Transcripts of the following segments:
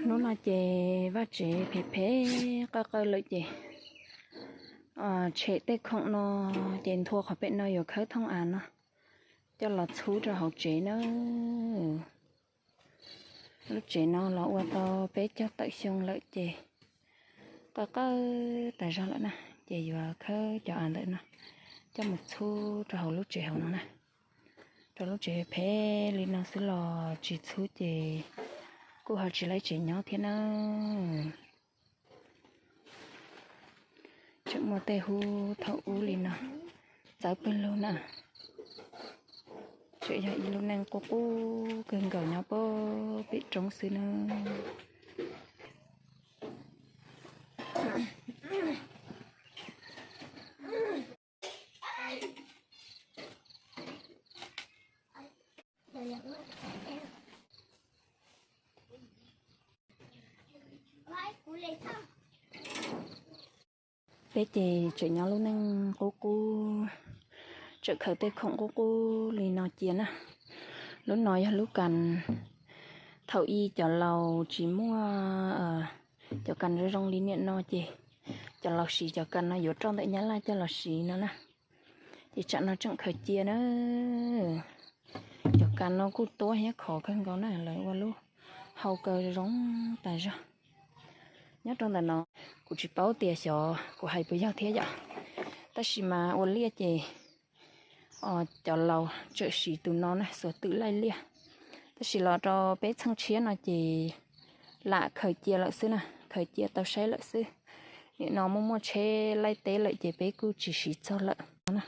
Hnub no ces vaj tsev phem phem qawj qawj lawm ces tshem tej khoom no ces nthua qhov pem no yuav khawb thooj av no coj los txhub rau hauv tsev na. Lub tsev no los ua tau peb caug tawm xyoo lawm ces qawj qawj tas zog lawm na, ces yuav khawb cov av ntawm no coj mus txhub rau hauv lub tsev hauv no na. Rau lub tsev phem li no xwb los tsis txhub ces kuj ho tsis laib tsev nyob thiab na. Tseem muaj tej hub thaum ub li no txawv pawg lug na. Tseem yog ib lub neej qub qub kawg nkaus nyob pem roob xwb na. Peb ces tseem nyob lub neej qub qub, tseem khaws tej khoom qub qub li no cia na. Lub no yog lub kas, thaum ub cov laus tsis muaj cov kas zoo zoo li niaj no ces cov laus siv cov kas no yuav roj ntawm Nyab Laj coj los siv no na. Ces tsam no tseem khaws cia na. Cov kas no kuj tuab thiab khov kawg nkaus na, lawv ua lub hau kaw zoo tas zog. Nyob rau ntawm no, kuv tsis paub tias xyov kuv hais puas yog thiab yom, tab sis mas ua liaj ces cov laus tseem siv tus no na, xuas twm laij liaj. Tab sis los rau peb txheej tshiab no ces lam khaws cia lawm xwb na, khaws cia tau saib lawm xwb. Nim no muaj muaj tsheb laij teb lawm ces peb kuj tsis siv txog lawm no na.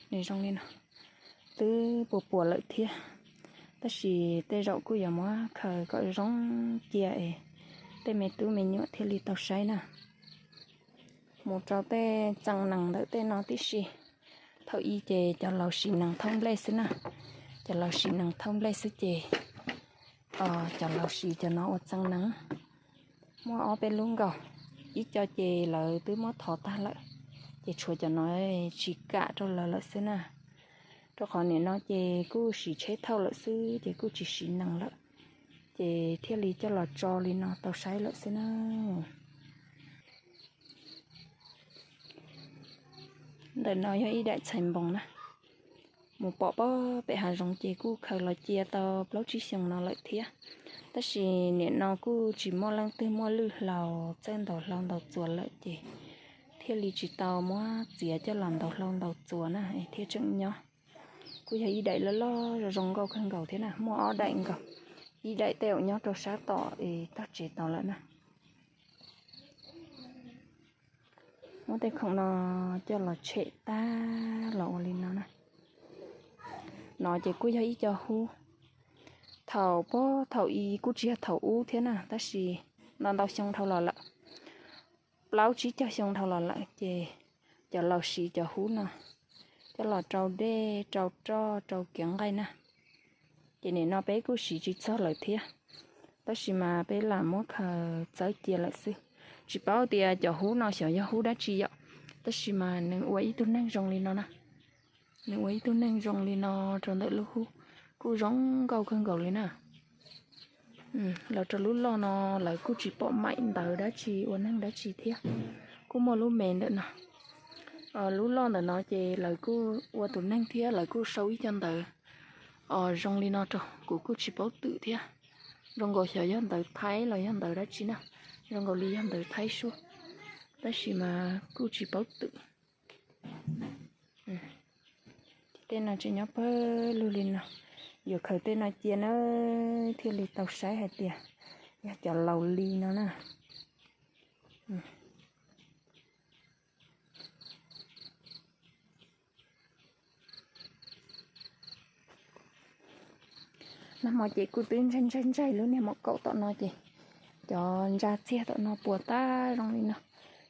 Nws zoo li no, twb puas puas lawm thiab, tab sis tej zaum kuj yuav muab khaws kom zoo cia es tej me tub me nyuam thiaj li tau saib na. Mus rau tej txee nees ntawm tej no tib si. Thaum ub ces cov laus siv nees thauj nplej xwb na, cov laus siv nees thauj nplej xwb ces cov laus siv cov no ua txee nees. Muaj ob peb lub nkaus, ib co ces lawv twb muab thov tag lawm, ces tshuav cov no tsis kam rau lawv lawm xwb na. Rau qhov nim no ces kuj siv tsheb thauj lawm xwb ces kuj tsis siv nees lawm, ces thiaj li coj los tso li no tau saib lawm xwb na. Ntawm no yog ib daim txhais npoos na, mus pom pem hav zoov ces kuj khaws los cia tau plaub tsib xyoos no lawm thiab. Tab sis nim no kuj tsis muaj leej twg muaj lwj hlau txawj ntaus hlau ntaus txuas lawm ces thiaj li tsis tau muab txiav coj los ntaus hlau ntaus txuas na es thiaj tseem nyob. Kuj yog ib daim loj loj zoo nkauj kawg nkaus thiab na, muaj ob daim nkaus, ib daim tej zaum nyob rau sab tom es tog tsev tau lawm na. Muab tej khoom no coj los tshem tag los ua li no na. No ces kuj yog ib co hub, thaum pog thaum ub kuj tsis yog thaum ub thiab na, tab sis ntau ntau xyoo dhau los lawm, plaub tsib caug xyoo dhau los lawm ces cov laus siv cov hub no coj los rau dej rau roj rau kiav nqaij na. Ces nim no peb kuj siv tsis txog lawm thiab, tab sis mas peb lam muab khaws txawb cia lawm xwb. Tsis paub tias cov hub no xyov yog hub dab tsi yom, tab sis mas nws ua ib tug neeg zoo li no na. Nws ua ib tug neeg zoo li no rau ntawm lub hub, kuj zoo nkauj kawg nkaus li na. Los rau lub loj no lawv kuj tsis pom maim ntawv dab tsi ua neeg dab tsi thiab. Kuj muaj lub me ntawm no. Lub loj ntawm no ces lawv kuj ua tus neeg thiab lawv kuj sau ib co ntawv zoo li no rau, kuv kuj tsis paub twm thiab. Zoo nkaus xyov yog ntawv Thaib los yog ntawv dab tsi na, zoo nkaus li yog ntawv Thaib suab, tab sis mas kuj tsis paub twm. Tej no tseem nyob pawg lug li no, yuav khaws tej no cia na thiaj li tau saib hais tias yog cov laus li no na. Nag hmo ces kuj twb ntsaig ntsaig ntsaig lub niag maum kaum tom no ces cov ntsa txiag tom no puas tag zoo li no,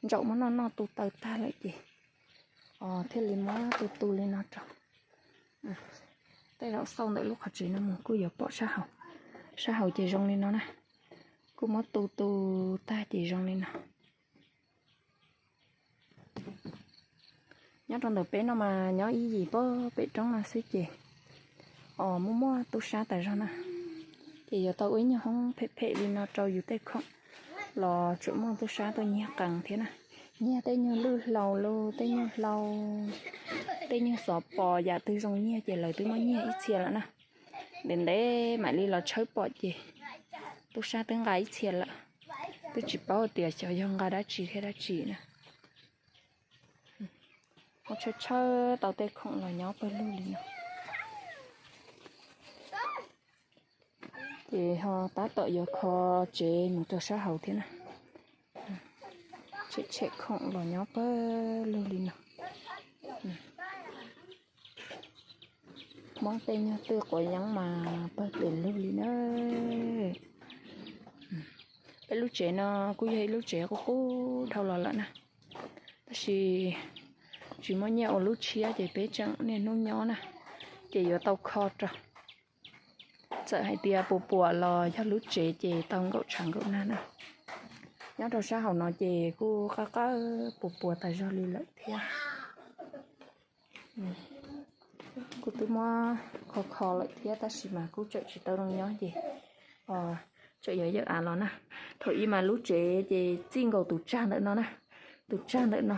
ntsaum muab noj noj tu taw tag lawm ces thiaj li muab tu tu li no rau. Tej zaum xauj ntawm lub qhov tsev no mus kuj yuav pom sab hauv, sab hauv ces zoo li no na, kuj muab tu tu tag ces zoo li no. Nyob rau ntawm peb no mas nyob ib yim pem roob no xwb ces Os, muaj muaj tub sab tas zog na. Ces yuav tau ua ib nyuag hoob phem phem li no rau yus tej khoom los tseem muaj tub sab tuaj nyiag qees thiab na. Nyiag tej nyuag lwj hlau los tej nyuag hlau, tej nyuag xov pos yam twg zoo nyiag ces lawv twb muab nyiag ib txhia lawm na. Ntev ntev mam li los tshawb pom ces tub sab twb nqa ib txhia lawm. Twb tsis paub tias xyov yog nqa dab tsi thiab dab tsi na. Ho tshawb tshawb tau tej khoom los nyob pawg lug li no. Ces ho tab tom yuav kho tsev mus rau sab hauv thiab na. Tshem tshem khoom los nyob pawg lug li no. Hmoob tej nyuag twj quav yeeb mas pawg pem lug li na. Peb lub tsev no kuj yog ib lub tsev qub qub dhau los lawm na, tab sis tsis muaj nyiaj ua lub tshiab ces peb tseem niaj hnub nyob na, ces yuav tau kho rau. Txawm hais tias puas puas los yog lub tsev ces tau nkaum tshav nkaum nag na. Nyob rau sab hauv no ces kuj qawj qawj puas puas tas zog li lawm thiab. Kuj twb muab kho kho lawm thiab tab sis mas kuj tseem tsis tau zoo nyob ces tseem yuav yawm av los na. Thaum ub mas lub tsev ces txij nkaus tus tsag ntawm no na, tus tsag ntawm no,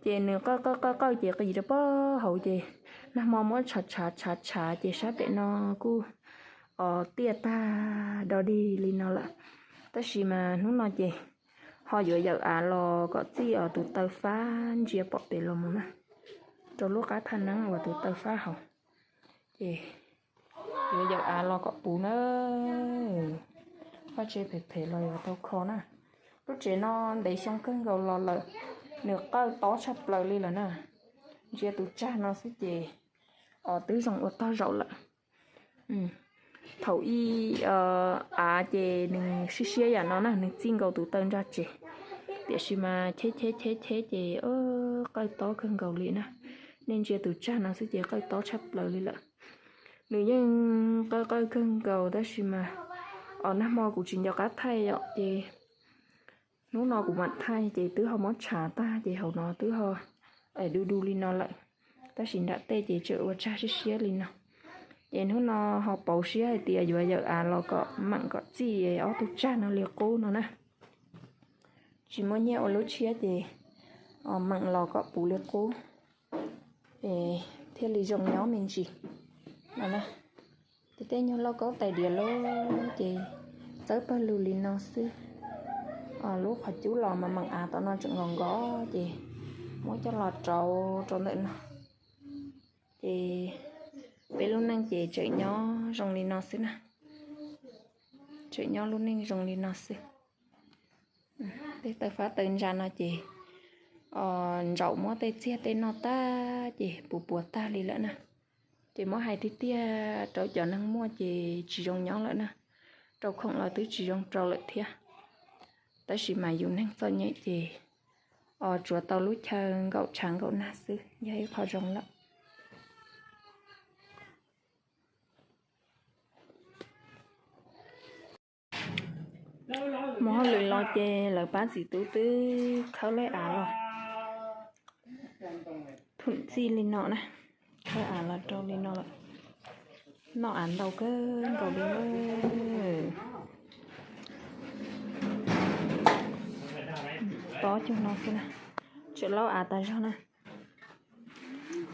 ces nws qawj qawj qawj qawj ces qis rau pem hauv ces nag hmo muab tshav tshav tshav tshav ces sab pem no kuj tiaj tag do dig li no lawm. Tab sis mas hnub no ces ho yuav yawm av los kom txij os tus taw fab ntsia pom pem los mus na, rau lub qab thaj neeb uas tus taw fab hauv. Ces yuav yawm av los kom puv na. Vaj tse phem phem los yuav tau kho na. Lub tsev no ntev xyoo kawg nkaus los lawm, nws qawj tob tshaj plaws li lawm na. Ntsia tus tsag no xwb ces os twb zoo ua tog zaum lawm. Thaum ub av ces nws siab siab yam no na, nws txij nkaus tus taw ntsa tsev, tiam sis mas cheb cheb cheb cheb ces qawj tob kawg nkaus li na. Nej ntsia tus tsag no xwb ces qawj tob tshaj plaws li lawm. Nws yeej qawj qawj kawg nkaus tab sis mas os nag hmo kuv tsis nco qab thaij os ces hnub no kuv mam thaij ces twb ho muab tshav tag ces hauv no twb ho du du li no lawm, tab sis nram tej ces tseem ua tsag siab siab li no. Ces hnub no ho pauv siab hais tias yuav yawm av los kom meem kom txij ob tug tsag no li qub no na. Tsis muaj nyiaj ua lub tshiab ces meem los kom puv li qub es thiaj li zoo nyob me ntsis no na. Tej tej nyuag lauj kaub tais diav loj ces txawb pawg lug li no xwb. Lub qhov cub los mas meem av tom no tseem nkaus nkaus ces muab coj los rau rau ntawm no. Ces peb lub neej ces tseem nyob zoo li no xwb na. Tseem nyob lub neej zoo li no xwb. Tej taw fab taw ntsa no ces ntsaum muab tej txiag tej noj tag ces puas puas tag li lawm na. Ces muab hais tiag tiag rau cov neeg muaj ces tsis zoo nyob lawm na, rau khoom los twb tsis zoo rau lawm thiab. Tab sis mas yus neeg txom nyem ces os tsuav tau lub chaw nkaum tshav nkaum nag xwb yog ib qho zoo lawm. Mus hauj lwm los ces lawv pab txiv tub twb khawb lawv av los thum txij li no na, khawb av los rau li no lawm. Noj av ntau kawg nkaus li. Tob cuag no xwb na, tseem laub av tas zog na.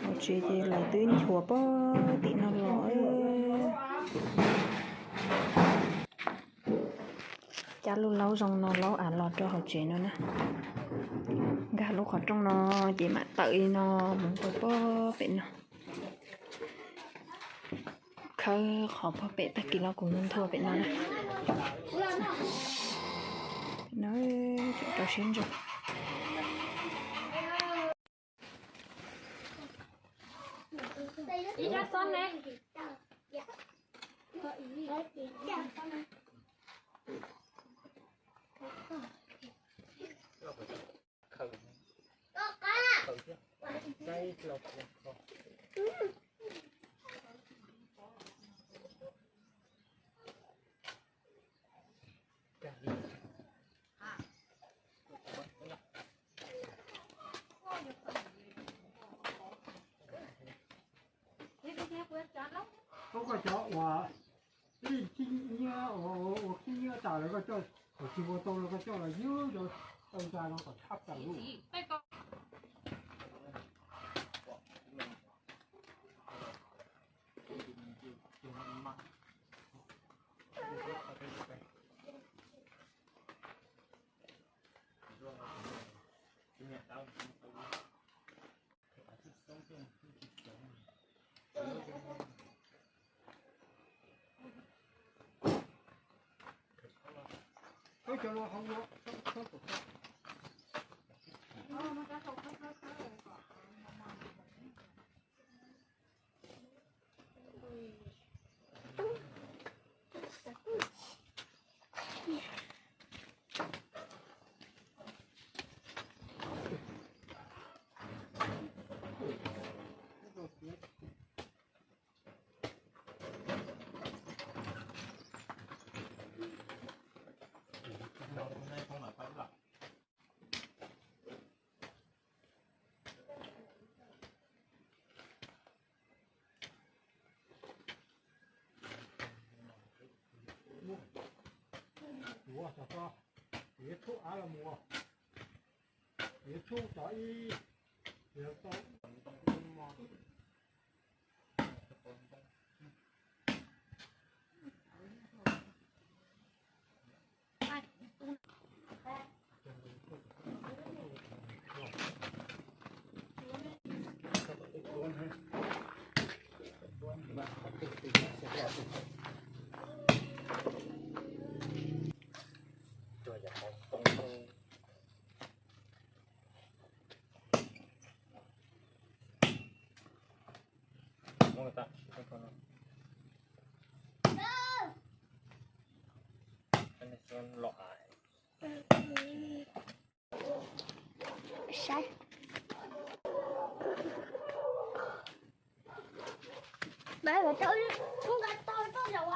Hauv tsev ces lawv twb nchuav pog tim no los. Cab lub laub zoo no laub av los rau hauv tsev no na. Nkag lub qhov rooj no ces mam tawm li no mus rau pog pem no. Khawb qhov pog pem tag kis los kuv nthua pem no na. Rau siab ntso. Koj cov uas ib khib nyiab, ua khib nyiab tas lawm koj coj, kom tsis ua tau los koj coj los ywg rau tau ntsa no kom tshab plaws lub. Yuav txog ko, yuav txhub av los mus, yuav txhub tau ib, yuav tau. Saib. Ba tau, tau tau zaum.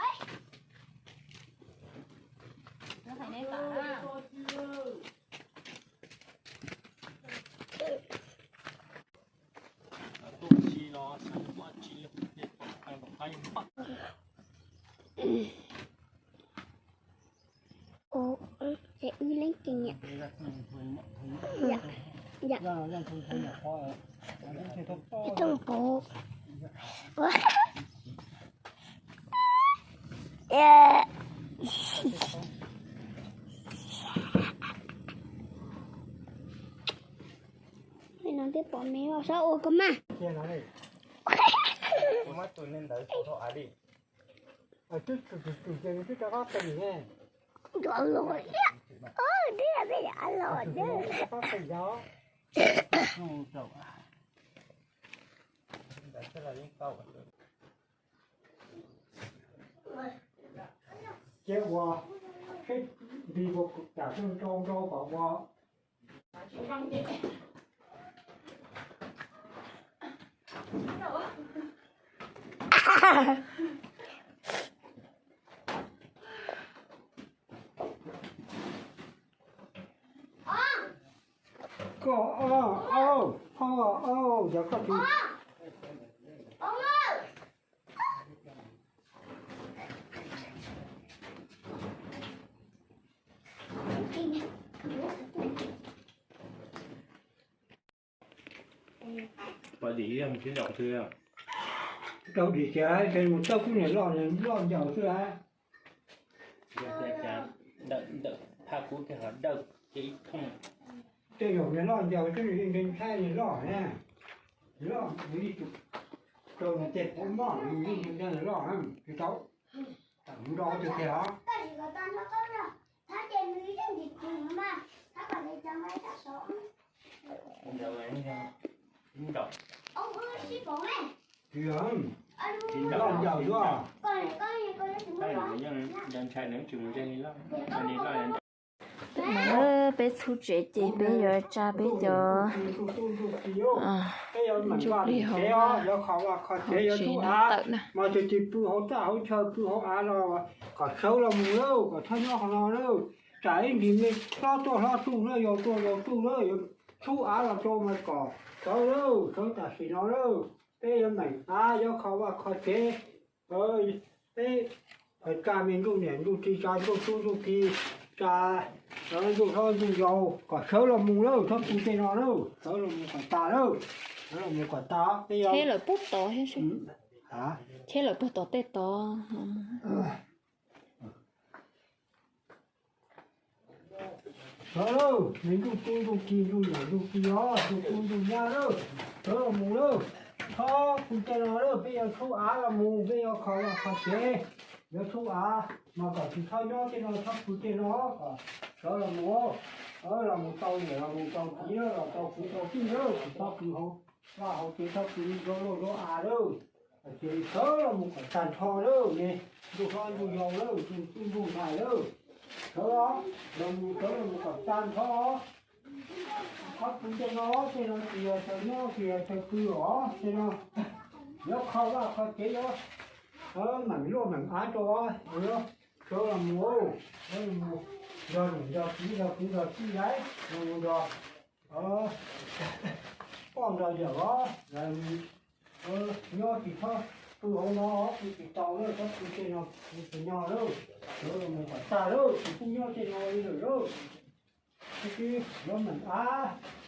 Ua, ces wb leej kev nyiam. Yam, yam, ib tug pov. No twb pom me os, xob ua koj maj. Twb tsis tsis ces nws twb rov qab pem ne. Ntuav los, twb yog peb yam los na. Ces uas seb nti ua kam nrau nrau kom ua. Koj, au, au, au, yog koj tsis Pom dim ib yam tsis ncaus xwb. Rau dim tias ces mus txawj kub niam loj, niam loj ncaus xwb a. Ntawm phaj kub kiag ho dawj kiag ib thooj. Tej zaum niam loj ncaus xwb nws yeej ntshai niam loj na. Niam loj nws yeej rau niam tej pov moj nws yeej ntshai niam loj tsis tau. Tam mus nrau tus tiag os. Tsis loj ncaus xwb. Peb txhub tsev ces peb yuav tsa peb cov ntsuj plig hauv, hauv tsev no tawm na. Mas tus twg pw hauv txaj hauv chaw pw hauv av los kom sawv los mus lauj, kom txhob nyob qhov no lauj. Tsam ib ntsis me hlob tuaj hlob tsuj na, yau tuaj yau tsuj na, yuav txhub av los rau mas kom sawv lauj, sawv tam sim no lauj. Peb yuav meem av yuav kho vaj kho tsev. Peb, tsa me ntsuj niam ntsuj txiv, tsa ntsuj tub ntsuj ki, tsa ntsuj hlob ntsuj yau kom sawv los mus lawm, txhob pw tej no lawm, sawv los mus kom tas lawm, sawv los mus kom tas. Peb yog cheb lawm puag tod thiab, cheb lawm puag tom tej tod. Sawv lawm, me ntsuj tub ntsuj ki, ntsuj niam ntsuj txiv os, ntsuj tub ntsuj nyab lawm, sawv los mus lawm, txhob pw tej no lawm, peb yuav tshub av los mus, peb yuav kho vaj kho tsev, yuav tshub av, mas kom tsis txhob nyob tej no, txhob pw tej no, kom sawv los mus, los mus tau niam los mus tau txiv, los tau kwv tau tij lawm, tsis txhob pw hauv vaj hauv tsev, txhob pw zaub loj zaub av lawm. Ces sawv los mus kom tag nrho lawm ne, ntsuj hlob ntsuj yau lawm, ntsuj tub ntsuj ntxhais lawm, sawv, los mus sawv los mus kom tag nrho. Txhob pw tej no, tej no tsis yog chaw nyob, tsis yog chaw pw os, tej no yuav kho vaj kho tsev, yuav mam luaj mam av rau, sawv los mus, sawv los mus, nrog niam nrog txiv nrog kwv nrog tij lawm, los mus nrog poj nrog yawm os, nyob tsis txhob pw hauv no, pw tsis tau lawm, txhob pw tej no, pw tsis nyog lawm, sawv los mus kom tag lawm, tsis pub nyob tej no li lawm lauj. Tab sis yuav mam av,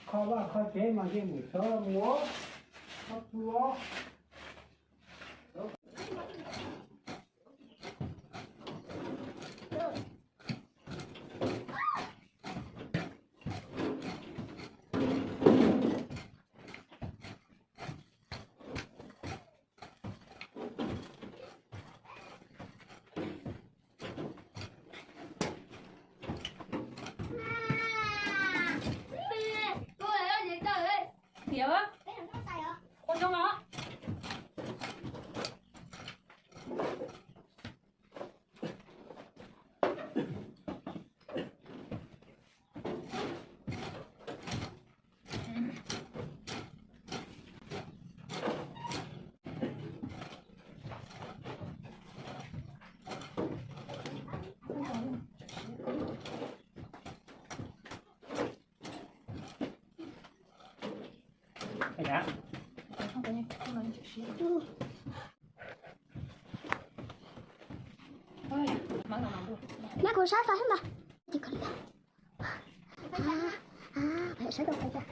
kho vaj kho tsev mas yeej mus sawv los mus, txhob pw os. Mas kuv saib fais xwb ntag.